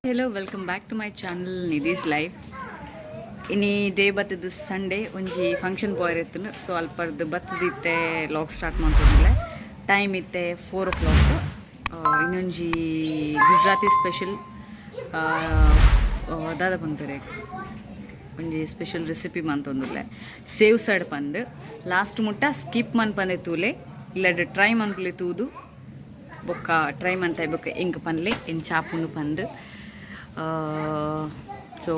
Hello, welcome back to my channel, Nidhi's Life. ಇನಿ day ಬತ್ತದ Sunday, ಒಂಜಿ function ಪೋಯರೆತ್ತುಂಡು. So ಅಲ್ಪರ್ದು ಬತ್ತದಿತ್ತೆ vlog start ಮಂತೊಂದುಲ್ಲೆ. Time ಇತ್ತೆ 4 ಓ clock. ಇನ್ನೊಂಜಿ Gujarati special ದಾದ ಪನ್ಪೆರೆ, ಒಂಜಿ ಸ್ಪೆಷಲ್ ರೆಸಿಪಿ ಮಂತೊಂದುಲ್ಲೆ, ಸೇವ್ ಸಡ್ ಪಂದ್. ಲಾಸ್ಟ್ ಮುಟ್ಟ ಸ್ಕಿಪ್ ಮನ್ಪಂದೆ ತೂಲೆ, ಇಲ್ಲಡ್ ಟ್ರೈ ಮನ್ಪುಲೆ. ತೂದು ಬೊಕ್ಕ ಟ್ರೈ ಮಂತ ಬೊಕ್ಕ ಎಂಕ್ ಪನ್ಲೆ ಎಂಚ ಆಪುಂಡು ಪಂದ್. ಸೊ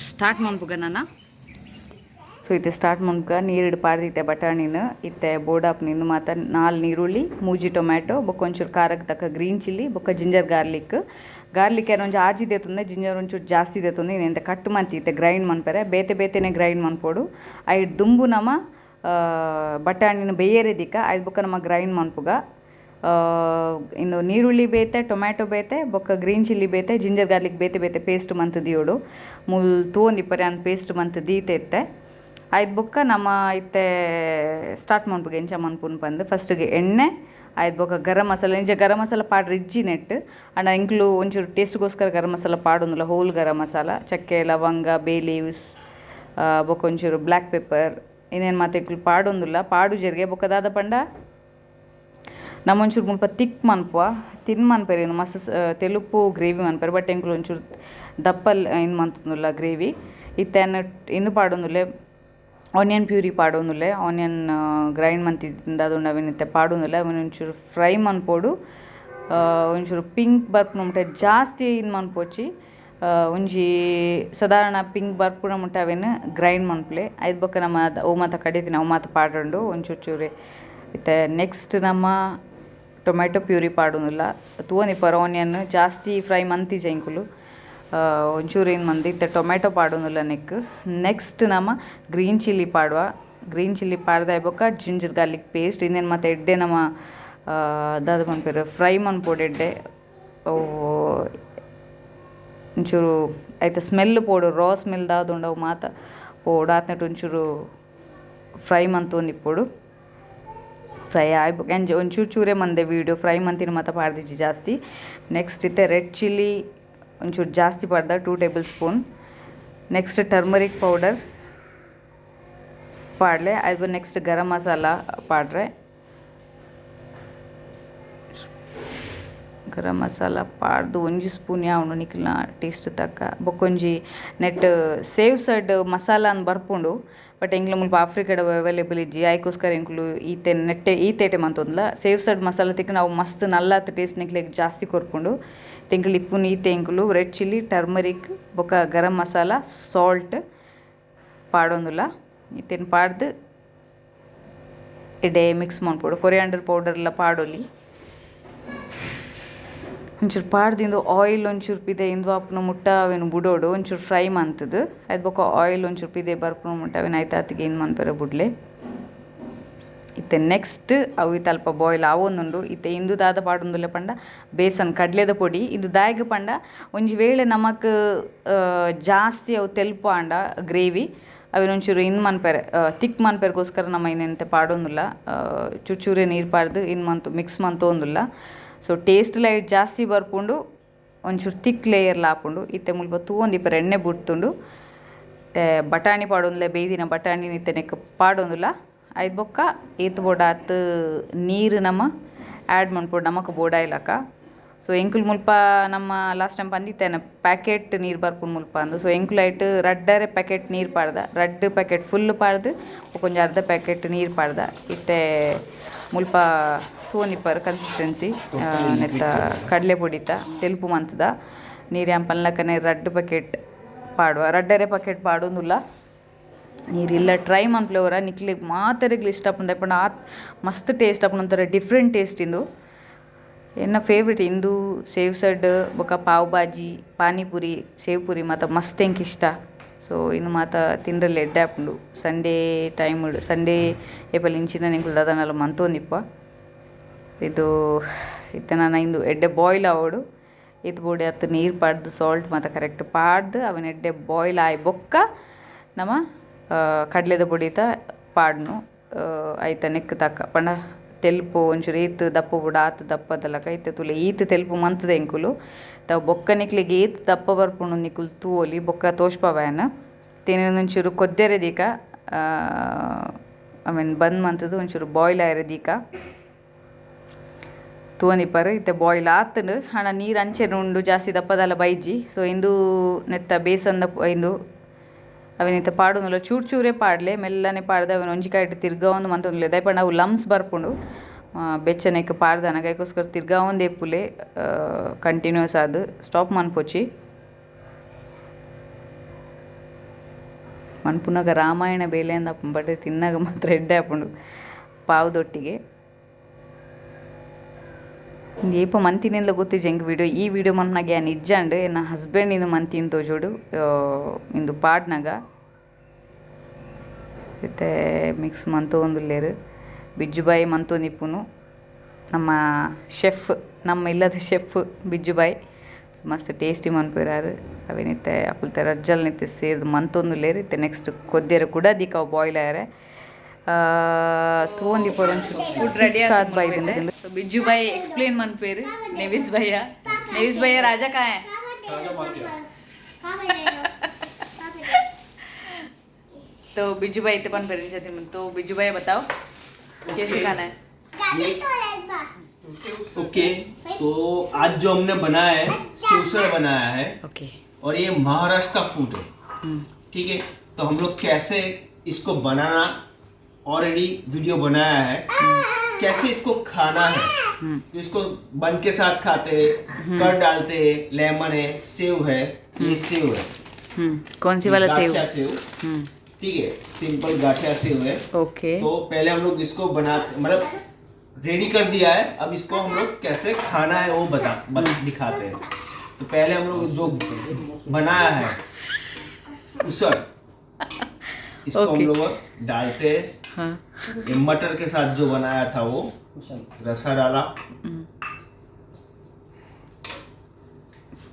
ಸ್ಟಾರ್ಟ್ ಮನ್ಪುಗ ನನ. ಸೊ ಇತ್ತೆ ಸ್ಟಾರ್ಟ್ ಮನ್ಪುಗ. ನೀರುಡು ಪಾಡ್ದಿತ್ತೆ ಬಟಾಣಿನ. ಇತ್ತೆ ಬೋಡಾಪ್ ನಿಂದು ಮಾತ ನಾಲ್ ನೀರುಳ್ಳಿ, ಮೂಜಿ ಟೊಮ್ಯಾಟೊ, ಬೊಕ್ಕ ಒಂಚೂರು ಖಾರಕ್ಕೆ ತಕ್ಕ ಗ್ರೀನ್ ಚಿಲ್ಲಿ, ಬೊಕ್ಕ ginger garlic. Garlic ಏನೋ ಒಂಜಿ ಆಜಿ ದೇತುಂದೆ, ಜಿಂಜರ್ ಒಂಚೂರು ಜಾಸ್ತಿ ದೇತುಂದೆ. ಇನ್ನೆಂತ ಕಟ್ ಮಂತಿ ಇತ್ತೆ ಗ್ರೈಂಡ್ ಮನ್ಪೆರೆ. ಬೇತೆ ಬೇತೆನೆ ಗ್ರೈಂಡ್ ಮನ್ಪೊಡು. ಐಟ್ ದುಂಬು ನಮ ಬಟಾಣಿನ ಬೇಯರೆ ದಿಕ್ಕ, ಐದು ಬೊಕ್ಕ ನಮ ಗ್ರೈಂಡ್ ಮನ್ಪುಗ. ಇನ್ನು ನೀರುಳ್ಳಿ ಬೇತೆ, ಟೊಮ್ಯಾಟೊ ಬೇತೆ, ಬೊಕ್ಕ ಗ್ರೀನ್ ಚಿಲ್ಲಿ ಬೇತೆ, ಜಿಂಜರ್ ಗಾರ್ಲಿಕ್ ಬೇತೆ ಬೇತೆ ಪೇಸ್ಟ್ ಮಂತ್ ದಿಯೋಡು. ಮೂಲ್ ತೂವೊಂದಿಪ್ಪರೆ, ಅನ್ ಪೇಸ್ಟ್ ಮಂತ್ ದೀತೆ ಇತ್ತೆ. ಐದು ಬೊಕ್ಕ ನಮ್ಮ ಇತ್ತೆ ಸ್ಟಾರ್ಟ್ ಮನ್ಪುಗ ಎಂಚ ಮನ್ಪುನು ಪಂದ್. ಫಸ್ಟ್ಗೆ ಎಣ್ಣೆ, ಐದು ಬೊಕ್ಕ ಗರಂ ಮಸಾಲೆ. ಇಂಚ ಗರಂ ಮಸಾಲ ಪಾಡ್ರೆ ಇಜ್ಜಿ ನೆಟ್ ಅಂಡ ಎಂಕ್ಲು ಒಂಚೂರು ಟೇಸ್ಟ್ಗೋಸ್ಕರ ಗರಂ ಮಸಾಲ ಪಾಡೊಂದುಲ್ಲ. ಹೋಲ್ ಗರಂ ಮಸಾಲ, ಚಕ್ಕೆ, ಲವಂಗ, ಬೇ ಲೀವ್ಸ್, ಬೊಕ್ಕ ಒಂಚೂರು ಬ್ಲ್ಯಾಕ್ ಪೆಪ್ಪರ್, ಇನ್ನೇನು ಮಾತ ಎಂಕ್ಲು ಪಾಡೊಂದುಲ್ಲ, ಪಾಡು ಜೀರಿಗೆ. ಬೊಕ್ಕ ದಾದ ಪಂಡ, ನಮ್ಮ ಒಂಚೂರು ಮುಲ್ಪ ತಿಕ್ ಮನ್ಪುವ. ತಿನ್ ಮನ್ಪೆರ್, ಇಂದು ಮಸ್ತ್ ತೆಲುಪು ಗ್ರೇವಿ ಮನ್ಪೆರ್. ಬಟ್ ಎಂಕ್ಲು ಒಂಚೂರು ದಪ್ಪಲ್ ಇಂದು ಮಂತೊಂದುಲ್ಲ ಗ್ರೇವಿ. ಇತ್ತೆ ಇಂದು ಪಾಡೊಂದುಲ್ಲೆ, ಆನಿಯನ್ ಪ್ಯೂರಿ ಪಾಡೊಂದುಲ್ಲೆ. ಆನಿಯನ್ ಗ್ರೈಂಡ್ ಮಂತಿದ್ದ ಅದು ಅವೆನ್ ಇತ್ತೆ ಪಾಡೊಂದುಲ್ಲೆ. ಅವೆನ್ ಒಂಚೂರು ಫ್ರೈ ಮನ್ಪೊಡು. ಒಂಚೂರು ಪಿಂಕ್ ಬರ್ಪುನ ಮುಟ್ಟ, ಜಾಸ್ತಿ ಇದು ಮನ್ಪೊಚಿ, ಒಂಜಿ ಸಾಧಾರಣ ಪಿಂಕ್ ಬರ್ಪುನ ಮುಟ್ಟ ಅವೆನ್ ಗ್ರೈಂಡ್ ಮನ್ಪುಲೆ. ಐದು ಬೊಕ್ಕ ನಮ್ಮ ಅವು ಮಾತ ಕಡಿತಿನ ಅವು ಮಾತ ಪಾಡೊಂಡು ಒಂಚೂರು ಚೂರೆ. ಇತ್ತೆ ನೆಕ್ಸ್ಟ್ ನಮ್ಮ ಟೊಮೆಟೊ ಪ್ಯೂರಿ ಪಾಡೊಂದುಲ್ಲ. ತೂವೊಂದಿಪ್ಪರ್, ಆನಿಯನ್ ಜಾಸ್ತಿ ಫ್ರೈ ಮಂತಿಜ ಎಂಕುಲು, ಒಂಚೂರು ಏನು ಮಂದಿ. ಇತ್ತೆ ಟೊಮೆಟೊ ಪಾಡೊಂದುಲ್ಲ ನೆಕ್. ನೆಕ್ಸ್ಟ್ ನಮ ಗ್ರೀನ್ ಚಿಲ್ಲಿ ಪಾಡುವ. ಗ್ರೀನ್ ಚಿಲ್ಲಿ ಪಾಡ್ದಾಯ್ ಬೊಕ್ಕ ginger garlic paste, ಇಂದೇನು ಮತ್ತು ಎಡ್ಡೆ ನಮ್ಮ ದಾದ ಪನ್ಪೆರ್, ಫ್ರೈ ಮನ್ಪೊಡು ಎಡ್ಡೆ. ಅವು ಒಂಚೂರು ಐತ ಸ್ಮೆಲ್ ಪೋಡು, ರಾ ಸ್ಮೆಲ್ ದಾದ ಉಂಡು ಅವು ಮಾತ ಪೋಡು. ಆತ್ನೆಟ್ ಒಂಚೂರು ಫ್ರೈ ಮಂತೊಂದಿಪ್ಪೊಡು. ಫ್ರೈ ಆಯ್ ಬೊಕ್ಕ ಎಂಚ ಒಂಚೂರು ಚೂರೇ ಮಂದೆ ವೀಡಿಯೋ, ಫ್ರೈ ಮಂತಿನ ಮಾತ ಪಾಡ್ದಿಜ್ಜಿ ಜಾಸ್ತಿ. ನೆಕ್ಸ್ಟ್ ಇತ್ತೆ ರೆಡ್ ಚಿಲ್ಲಿ ಒಂಚೂರು ಜಾಸ್ತಿ ಪಾಡ್ದ, 2 table spoon. Next turmeric powder ಪಾಡ್ಲೆ. ಅದು ನೆಕ್ಸ್ಟ್ ಗರಂ ಮಸಾಲ ಪಾಡ್ರೆ. ಗರಂ ಮಸಾಲ ಪಾಡ್ದು ಒಂಜಿ ಸ್ಪೂನ್ ಯಾವುಂಡು ನಿಕ್ಲ್ನ ಟೇಸ್ಟ್ ತಕ್ಕ. ಬೊಕ್ಕೊಂಜಿ ನೆಟ್ ಸೇವ್ ಸಡ್ ಮಸಾಲ ಅಂದ್ ಬರ್ಪುಂಡು. ಬಟ್ ಎಂಕ್ಲ ಮುಲ್ಪ ಆಫ್ರಿಕಾಡ್ ಅವೈಲೇಬಲ್ ಇಜ್ಜಿ. ಐಕೋಸ್ಕರ ಎಂಕುಲು ಈತೆ ನೆಟ್ಟೆ ಈತೇಟೆ ಮಂತೊಂದುಲ್ಲ. ಸೇವ್ ಸಡ್ ಮಸಾಲ ತಿಕ್ಕುಂಡ ಅವು ಮಸ್ತ್ ನಲ್ಲಾತ್ ಟೇಸ್ಟ್ ನಿಕ್ಲೆಗ್ ಜಾಸ್ತಿ ಕೊರ್ಪುಂಡು. ಎಂಕುಲು ಇಪ್ಪುನ ಈತೆ ಎಂಕುಲು red chilli, turmeric, ಬೊಕ್ಕ ಗರಂ ಮಸಾಲ, ಸಾಲ್ಟ್ ಪಾಡೊಂದುಲ್ಲ. ಇತ್ತೆನ್ ಪಾಡ್ದು ಎಡ್ಡೆ ಮಿಕ್ಸ್ ಮನ್ಪೊಡು. ಕೊರಿಯಾಂಡರ್ ಪೌಡರ್ ಎಲ್ಲ ಪಾಡೊಲಿ. ಒಂಚೂರು ಪಾಡ್ದಿಂದು ಆಯಿಲ್ ಒಂಚೂರು ಪಿದೆ ಇಂದು ಆಪುನ ಮುಟ್ಟ ಅವೆನ್ ಬುಡೋಡು. ಒಂಚೂರು ಫ್ರೈ ಮಂತುದು, ಐದು ಬೊಕ್ಕ ಆಯಿಲ್ ಒಂಚೂರು ಪಿದೆ ಬರ್ಪುನ ಮುಟ್ಟ ಅವೆನ್ ಐತಾತಿಗೆ ಇಂದು ಮನ್ಪೆರೆ ಬುಡ್ಲೆ. ಇತ್ತೆ ನೆಕ್ಸ್ಟ್ ಅವು ಇತ್ತೆ ಅಲ್ಪ ಬಾಯ್ಲ್ ಆವೊಂದುಂಡು. ಇತ್ತೆ ಇಂದು ದಾದ ಪಾಡೊಂದುಲ್ಲೆ ಪಂಡ, ಬೇಸನ್, ಕಡ್ಲೆದ ಪೊಡಿ. ಇದು ದಾಯೆಗ್ ಪಂಡ, ಒಂಜಿ ವೇಳೆ ನಮಕ್ ಜಾಸ್ತಿ ಅವು ತೆಲ್ಪು ಆಂಡ ಗ್ರೇವಿ, ಅವೆನ್ ಒಂಚೂರು ಇಂದು ಮನ್ಪೆರೆ, ತಿಕ್ ಮನ್ಪೆರೆಗೋಸ್ಕರ ನಮ ಇಂದೆಂತೆ ಪಾಡೊಂದುಲ್ಲ. ಚೂರು ಚೂರೆ ನೀರು ಪಾಡ್ದು ಇಂದು ಮಂತು ಮಿಕ್ಸ್ ಮಂತೊಂದುಲ್ಲ. So taste light ಜಾಸ್ತಿ ಬರ್ಪುಂಡು, ಒಂಚೂರು ತಿಕ್ ಲೇಯರ್ಲ ಆಪುಂಡು. ಇತ್ತೆ ಮುಲ್ಪ ತೂವೊಂದಿಪ್ಪರೆ, ಎಣ್ಣೆ ಬುಡ್ತುಂಡು. ಇತ್ತೆ ಬಟಾಣಿ ಪಾಡೊಂದುಲ್ಲೆ. ಬೇಯ್ದಿನ ಬಟಾಣಿ ಇತ್ತೆ ನೆಕ್ ಪಾಡೊಂದುಲ್ಲ. ಐದು ಬೊಕ್ಕ ಏತ್ ಬೋಡಾತ್ ನೀರು ನಮ ಆ್ಯಡ್ ಮನ್ಪೊಡು ನಮಕ್ ಬೋಡಾಯ್ಲಕ. ಸೊ ಎಂಕುಲು ಮುಲ್ಪ ನಮ್ಮ ಲಾಸ್ಟ್ ಟೈಮ್ ಪಂದಿತ್ತೇನೆ, ಪ್ಯಾಕೆಟ್ ನೀರು ಬರ್ಪುಂಡು ಮುಲ್ಪ ಅಂದು. ಸೊ ಎಂಕುಲು ಐಟ್ ರಡ್ಡರೆ ಪ್ಯಾಕೆಟ್ ನೀರು ಪಾಡ್ದ. ರಡ್ಡ್ ಪ್ಯಾಕೆಟ್ ಫುಲ್ ಪಾಡ್ದು ಬೊಕ ಅರ್ಧ ಪ್ಯಾಕೆಟ್ ನೀರು ಪಾಡ್ದ. ಇತ್ತೆ ಮುಲ್ಪ ತೂವೊಂದಿಪ್ಪರ್, ಕನ್ಸಿಸ್ಟೆನ್ಸಿ ನೆತ್ತ ಕಡಲೆ ಪೊಡಿತ ತೆಲುಪು ಮಂತುದ. ನೀರು ಯಾನ್ ಪನ್ಲಕನೆ ರಡ್ಡ್ ಪ್ಯಾಕೆಟ್ ಪಾಡುವ, ರಡ್ಡರೆ ಪ್ಯಾಕೆಟ್ ಪಾಡೊಂದುಲ್ಲ ನೀರಿಲ್ಲ. ಟ್ರೈ ಮನ್ಪುಲೆ ಒರ, ನಿಕ್ಲೆಗ್ ಮಾತೆರೆಗ್ಲ ಇಷ್ಟ ಆಪುಂಡು. ಪಂಡ ಆತ್ ಮಸ್ತ್ ಟೇಸ್ಟ್ ಆಪುಂಡು, ಒಂಥರ ಡಿಫ್ರೆಂಟ್ ಟೇಸ್ಟ್ ಇಂದು. ಎನ್ನ ಫೇವ್ರೆಟ್ ಇಂದು ಸೇವ್ ಸಡ್, ಬೊಕ ಪಾವ್ ಭಾಜಿ, ಪಾನಿಪುರಿ, ಸೇವ್ ಪುರಿ ಮಾತ ಮಸ್ತ್ ಎಂಕ್ ಇಷ್ಟ. ಸೊ ಇಂದು ಮಾತ ತಿಂಡ್ರೆಲ ಎಡ್ಡೆ ಆಪುಂಡು. Sunday time, Sunday ಏಪಲ್ ಇಂಚಿನ ಎಂಕುಲು ದಾದಾಂಡಲ ಮಂತೊಂದಿಪ್ಪ. ಇದು ಇತ್ತೆ ನನ ಇಂದು ಎಡ್ಡೆ ಬಾಯ್ಲ್ ಆವೊಡು. ಇತ್ ಬೋಡೆ ಅತ್ ನೀರು ಪಾಡ್ದು, ಸಾಲ್ಟ್ ಮಾತ ಕರೆಕ್ಟ್ ಪಾಡ್ದು, ಅವೆನ್ ಎಡ್ಡೆ ಬಾಯ್ಲ್ ಆಯಿ ಬೊಕ್ಕ ನಮ ಕಡಲೆದ ಪೊಡಿತ ಪಾಡ್ನು. ಐತ ನೆಕ್ಕ್ ತಕ್ಕ ಪಂಡ ತೆಲ್ಪು ಒಂಚೂರು ಏತ್ ದಪ್ಪ ಬೋಡು ಆತ್ ದಪ್ಪದಲಕ. ಇತ್ತೆ ತೂಲೆ, ಈತ್ ತೆಲ್ಪು ಮಂತುದ ಎಂಕುಲು. ಐತ ಬೊಕ್ಕ ನಿಕ್ಲೆಗ್ ಏತ್ ದಪ್ಪ ಬರ್ಪುಂಡು ನಿಕುಲು ತೂವೊಲಿ ಬೊಕ್ಕ ತೋಜ್ಪಾವಯನ್ ತಿನಿನ್ ಒಂಚೂರು ಕೊದ್ದೆರೆ ದೀಕ I mean ಬಂದ್ ಮಂತುದು ಒಂಚೂರು ಬಾಯ್ಲ್ ಆಯೆರೆ ದೀಕ ತೂವೊಂದಿಪ್ಪರ್ ಇತ್ತೆ ಬಾಯ್ಲ್ ಆತ್ಂಡ್ ಆಂಡ ನೀರು ಅಂಚೆನೆ ಉಂಡು ಜಾಸ್ತಿ ದಪ್ಪದಲ ಬೈಜಿ. ಸೊ ಇಂದು ನೆತ್ತ ಬೇಸನ್ದ ಇಂದು ಅವೆನ್ ಇತ್ತೆ ಪಾಡೊಂದುಲ್ಲ ಚೂರು ಚೂರೇ ಪಾಡ್ಲೆ ಮೆಲ್ಲನೆ ಪಾಡ್ದ್ ಅವೆನ್ ಒಂಜಿ ಕೈಟ್ ತಿರ್ಗಾವೊಂದು ಮಂತೊಂದುಲ್ಲೆ ದಾಯೆ ಪಂಡ ಅವು ಲಂಪ್ಸ್ ಬರ್ಪುಂಡು ಬೆಚ್ಚನೆಕ್ ಪಾಡ್ದನಗ ಐಕೋಸ್ಕರ ತಿರ್ಗಾವೊಂದೇ ಇಪ್ಪುಲೆ ಕಂಟಿನ್ಯೂಸ್ ಆದ್ ಸ್ಟಾಪ್ ಮನ್ಪೊಚಿ. ಮನ್ಪುನಗ ರಾಮಾಯಣ ಬೇಲೆ ಅಂದ್ ಬಟ್ ತಿನ್ನಗ ಮಾತ್ರ ಎಡ್ಡೆ ಆಪುಂಡು ಪಾವುದೊಟ್ಟಿಗೆ. ಏಪ ಮಂತಿನೆಲ್ಲ ಗೊತ್ತಿಜ್ಜಿ ಎಂಕ್ ವಿಡಿಯೋ ಈ ವಿಡಿಯೋ ಮನ್ಪುನಗ ಯಾನ್ ಇಜ್ಜಾಂಡ್ ಎನ್ನ ಹಸ್ಬೆಂಡ್ ಇಂದು ಮಂತಿನ ತೋಜೋಡು ಇಂದು ಪಾಡ್ನಗ ಇತ್ತೆ ಮಿಕ್ಸ್ ಮಂತೊಂದುಲ್ಲೆರ್ ಬಿಜ್ಜುಬಾಯಿ ಮಂತೊಂದಿಪ್ಪುನು ನಮ್ಮ ಶೆಫ್ ನಮ್ಮ ಇಲ್ಲದ ಶೆಫ್ ಬಿಜ್ಜುಬಾಯಿ ಮಸ್ತ್ ಟೇಸ್ಟಿ ಮನ್ಪುವೆರ್ ಅವೆನ್ ಇತ್ತೆ ಅಕುಲ್ತ ರಡ್ಡ್ ಇತ್ತೆ ಸೇರ್ದ್ ಮಂತೊಂದುಲ್ಲೆರ್ ಇತ್ತೆ ನೆಕ್ಸ್ಟ್ ಕೊದ್ದೆರೆ ಕುಡ ದೀಕ ಅವು ಬಾಯ್ಲ್ ಆಯೆರೆ ತೂವೊಂದಿಪ್ಪೊಡು ಒಂಚೂರು ಫುಡ್ ರೆಡಿ ಆದ್ ಬೈದ್ಂಡ್. ಸೊ ಬಿಜ್ಜು ಬಾಯಿ ಎಕ್ಸ್ಪ್ಲೇನ್ ಮನ್ಪುವೆರ್ ನೆವಿಸ್ ಭಯ್ಯ. ನೆವಿಸ್ ಭಯ್ಯ ರಾಜಾ कहाँ है? तो बिज्जू भाई इतने पन जाते तो बिज्जू भाई बताओ कैसे खाना है? ओके, तो आज जो हमने बनाया है सेवसर बनाया है। ओके। और ये महाराष्ट्र का फूड है, ठीक है। तो हम लोग कैसे इसको बनाना ऑलरेडी वीडियो बनाया है, कैसे इसको खाना है। तो इसको बन के साथ खाते हैं, कर डालते हैं, लेमन है, सेव है, ये सेव है। कौन सी वाला सेव? गाठिया सेव, ठीक है, सिंपल गाठिया सेव है। ओके। तो पहले हम लोग इसको बना मतलब रेडी कर दिया है, अब इसको हम लोग कैसे खाना है वो बता, बता दिखाते हैं। तो पहले हम लोग जो बनाया है उसर, इसको हम लोग डालते हैं। हाँ। ये मटर के साथ जो बनाया था वो रसा डाला,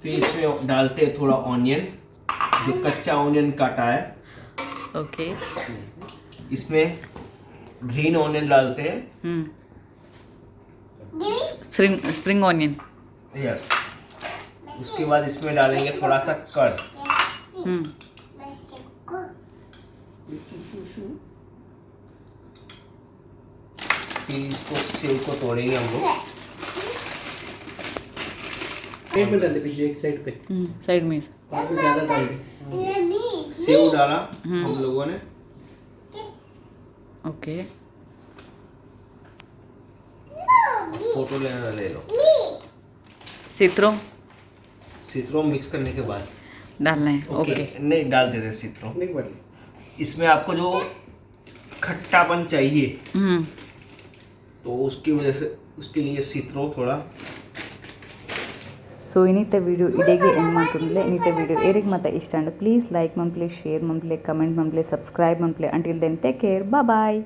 फिर इसमें डालते हैं थोड़ा ऑनियन, जो कच्चा ऑनियन काटा है। ओके। इसमें ग्रीन ऑनियन डालते हैं। Spring onion. Yes. उसके बाद इसमें डालेंगे थोड़ा सा कर्ड। फिर इसको सेव को तोड़ेंगे हम लोग। साइड में डाल दे पीछे एक साइड पे। साइड में। बाद में ज़्यादा डाल दे। सेव डाला हम लोगों ने। ओके। फोटो लेना ले लो। सित्रो। सित्रो मिक्स करने के बाद डालना है। ओके। नहीं डाल देते सित्रो। नहीं पड़ेगा। इसमें आपको जो खट्टापन चाहिए तो उसकी वजह से उसके लिए सित्रो थोड़ा। ಸೊ ಇನ್ನಿತ್ತ ವಿಡಿಯೋ ಇಡೆಗೆ ಎಂಡ್ ಮಂತೊಂದುಲ್ಲೆ. ಇನ್ನಿತ್ತ ವಿಡಿಯೋ ಏರೆಗ್ ಮಾತ ಇಷ್ಟ ಅಂಡ್ ಪ್ಲೀಸ್ ಲೈಕ್ ಮನ್ಪುಲೆ, ಶೇರ್ ಮನ್ಪುಲೆ, ಕಮೆಂಟ್ ಮನ್ಪುಲೆ, ಸಬ್ಸ್ಕ್ರೈಬ್ ಮನ್ಪುಲೆ. Until then take care, bye.